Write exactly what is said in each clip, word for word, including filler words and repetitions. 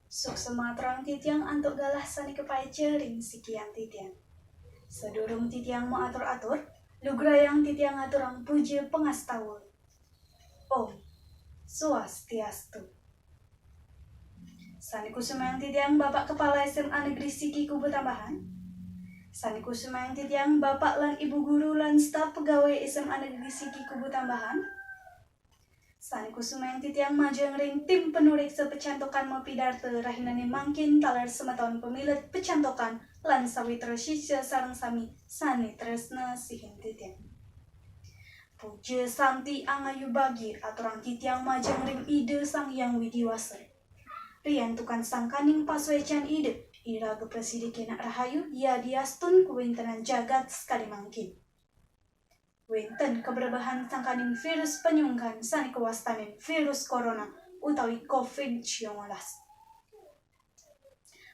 Suksma aturang titiang antuk galah sane kapaica ring sikian titiang. Sadurung titiang maatur-atur, lugrayang titiang aturang puja pangastawa. Om Swastiastu. Sane kusumayang titiang Bapak Kepala S M A Negeri Siki Kubutambahan. Sane kusumayang titiang Bapak lan Ibu Guru lan staf pegawai S M A Negeri Siki Kubutambahan. Sane kusumayang titiang majeng ring tim panureksa pacantokan mapidarta rahinane mangkin taler semeton pamilet pacantokan lan sawitra sisya sareng sami sane tresna sihin titiang. Puja santi angayu bagi aturang titiang majeng ring Ida Sang Hyang Widi Wasa. Riantukan sangkaning pasuecan Ida, iraga prasida kenak rahayu yadiastun kawentenan jagat sakadi mangkin. Wenten kabrebehan sangkaning virus panyungkan sane kawastanin virus corona utawi covid siangolas.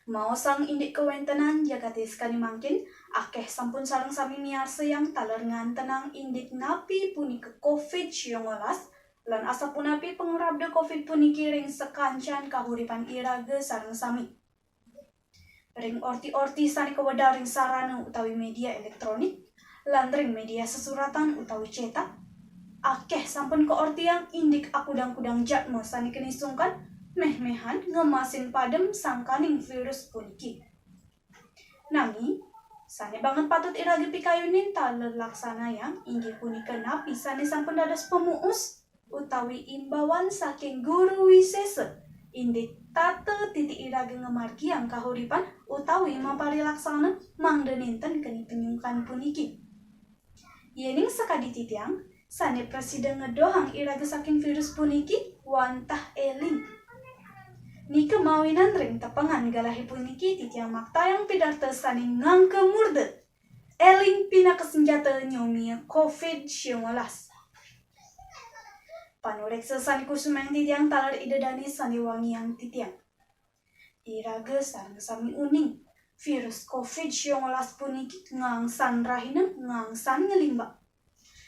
Maosang indik kawentenan jagate sakadi mangkin, akeh sampun sareng sami miarsayang taler ngantenang indik napi punika covid siangolas, lan asapunapi pangrabda covid puniki ring sakancan kahuripan iraga sareng sami. Ring orti-orti sane kawedar ring sarana utawi media elektronik, lan ring media sesuratan utawi cetak, akeh sampun kaortiang indik akudang-kudang jadma sane keni sungkan meh-mehan ngemasin padem sangkaning virus puniki. Nanging, sane banget patut iraga pikayunin taler laksanayang inggih punika napi sane sampun dados pamuus utawi imbauan saking Guru Wisesa, indik tata titi iraga ngamargiang kahuripan utawi maparilaksana mangda nenten keni panyungkan puniki. Yening sakadi titiang, sane prasida ngedohang iraga saking virus puniki wantah eling. Nika mawinan ring tepengan galahe puniki titiang maktayang pidarta sane ngangka murda. Eling pinaka senjata nyomia covid siangolas. Panureksa sane kusumayang titiang taler Ida Dane sane wangiang titiang. Iraga sareng sami uning, virus covid siangolas puniki ngangsan rahina, ngangsan ngelimbak.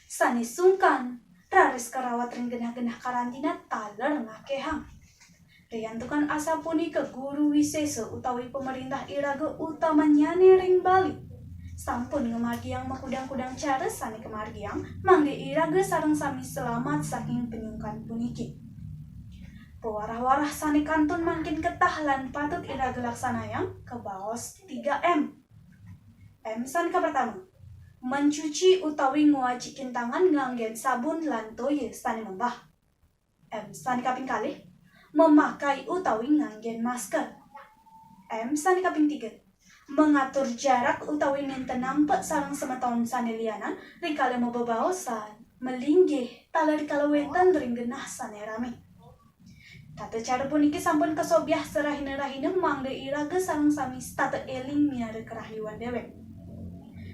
Sane sungkan, raris karawat ring genah-genah karantina taler ngakehang. Riantukan asapunika Guru Wisesa utawi pamarentah iraga utamanyane ring Bali sampun ngamargiang makudang-kudang cara sane kamargiang mangda iraga sareng sami selamat saking panyungkan puniki. Pawarah-warah sane kantun mangkin ketah lan patut iraga laksanayang kabaos tiga M. M sane kapertama, mencuci utawi ngwacikin tangan nganggen sabun lan toya sane membah. M sane kaping kalih, memakai utawi nganggen masker. M sane kaping tiga, mengatur jarak utawi nenten nampek sareng semeton sane lianan rikala mabebaosan, malinggih, taler rikala wenten ring genah sane rame. Tata cara puniki sampun kasobyah sarahina-rahina mangda iraga sareng sami setata eling miara karahayuan dewek.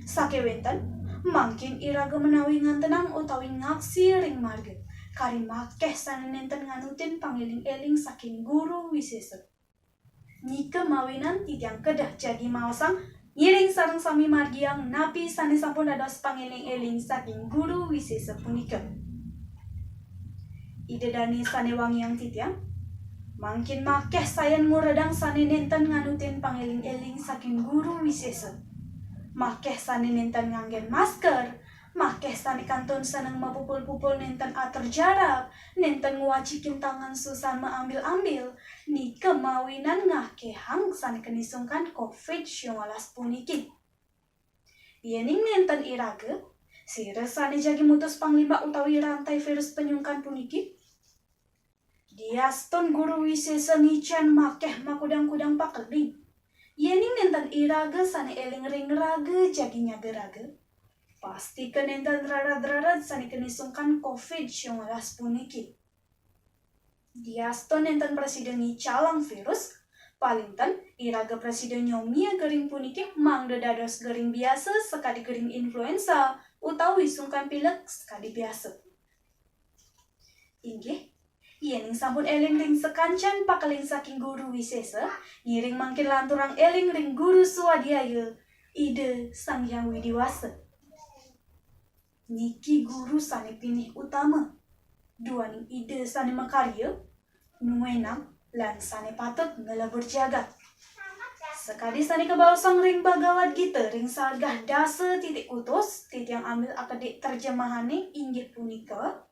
Sakewanten, mangkin iraga menawi ngantenang utawi ngaksi ring marga, kari makeh sane nenten nganutin pangeling-eling saking Guru Wisesa. Nika mawinan titiang kedah jagi maosang, ngiring sareng sami margiang napi sane sampun dados pangeling-eling saking Guru Wisesa punika. Ida Dane sane wangiang titiang, mangkin makeh sayan nguredang sane nenten nganutin pangeling-eling saking Guru Wisesa. Makeh sane nenten nganggen masker, makeh sane kantun seneng mapupul-pupul nenten atur jarak, nenten ngwacikin tangan susan maambil-ambil, nika mawinan ngakehang sane keni sungkan covid siangolas puniki. Yening nenten iraga, sira sane jagi mutus panglimbak utawi rantai virus panyungkan puniki, diastun Guru Wisesa ngicen makeh makudang-kudang pakeling. Yening nenten iraga sane eling ring raga jagi nyaga raga, pastika nenten rarad-rarad sane keni sungkan covid siangolas puniki. Diastun nenten prasida ngicalang virus, palinten iraga prasida nyomia gering puniki mangda dados gering biasa sakadi gering influenza utawi sungkan pilek sakadi biasa. Inggih, yening sampun eling ring sakancan pakeling saking Guru Wisesa, ngiring mangkin lanturang eling ring Guru Swadhyaya, Ida Sang Hyang Widi Wasa. Niki guru sane pinih utama, duaning Ida sane makarya, nuenang, lan sane patut nglebur jagat. Sakadi sane kabaosang ring Bhagawad Gita ring sargah dasa titik kutus, titiang ambil akedik terjemahane inggih punika,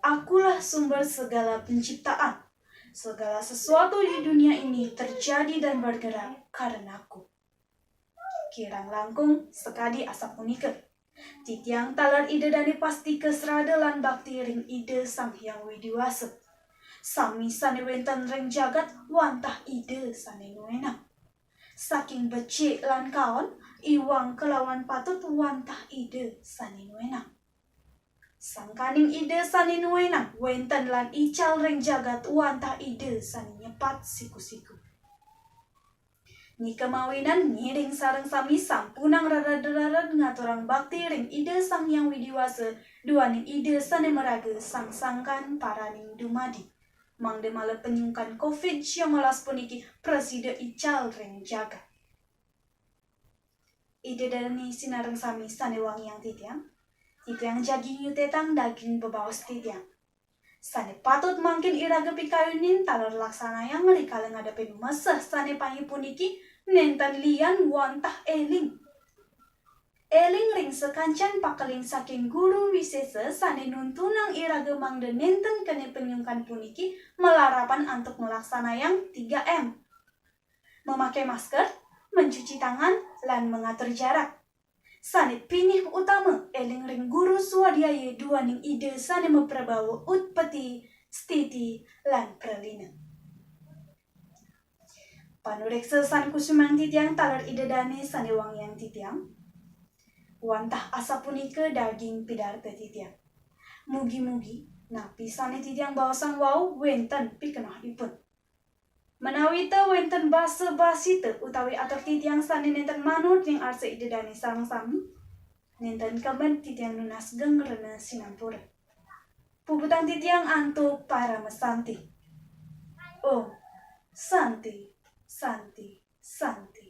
"Akulah sumber segala penciptaan. Segala sesuatu di dunia ini terjadi dan bergerak karenaku." Kirang langkung sakadi asapunika. Titiang taler Ida dane pastika srada lan bakti ring Ida Sang Hyang Widi Wasa. Sami sane wenten ring jagat wantah Ida sane nuenang. Saking becik lan kaon, iwang kalawan patut wantah Ida sane nuenang. Sangkaning Ida sane nuenang wenten lan ical ring jagat wantah Ida sane nyepat siku-siku. Nika mawinan ngiring sareng sami sampunang rarad-rarad ngaturang bakti ring Ida Sang Hyang Widi Wasa, duaning Ida sane maraga sang sangkan paraning dumadi. Mangda malih panyungkan covid sembilan belas puniki prasida ical ring jagat. Ida dane sinareng sami sane wangiang titiang, titiang jagi nyutetang daging bebaos titiang. Sane patut mangkin iraga pikayunin taler laksanayang rikala ngadepin meseh sane pangi puniki nenten lian wantah eling. Eling ring sakancan pakeling saking guru wisesa sane nuntunang iraga mangda nenten kene panyungkan puniki malarapan antuk nglaksanayang tiga M. Memakai masker, mencuci tangan, lan mengatur jarak. Sane pinih utama eling ring guru swadhyaya duaning Ida sane maprabawa utpeti, stiti, lan pralina. Panureksa sane kusumang titiang taler Ida dane sane wangiang titiang. Wantah asapunika daging pidarta titiang. Mugi-mugi napi sane titiang baosang wau wenten pikenohipun. Menawita wenten basa-basita utawi atur titiang sane nenten manut ring arsa Ida dane sareng sami, nenten kemet titiang nunas geng rena sinampura. Puputang titiang antuk parama santi. Om Santi, Santi, Santi.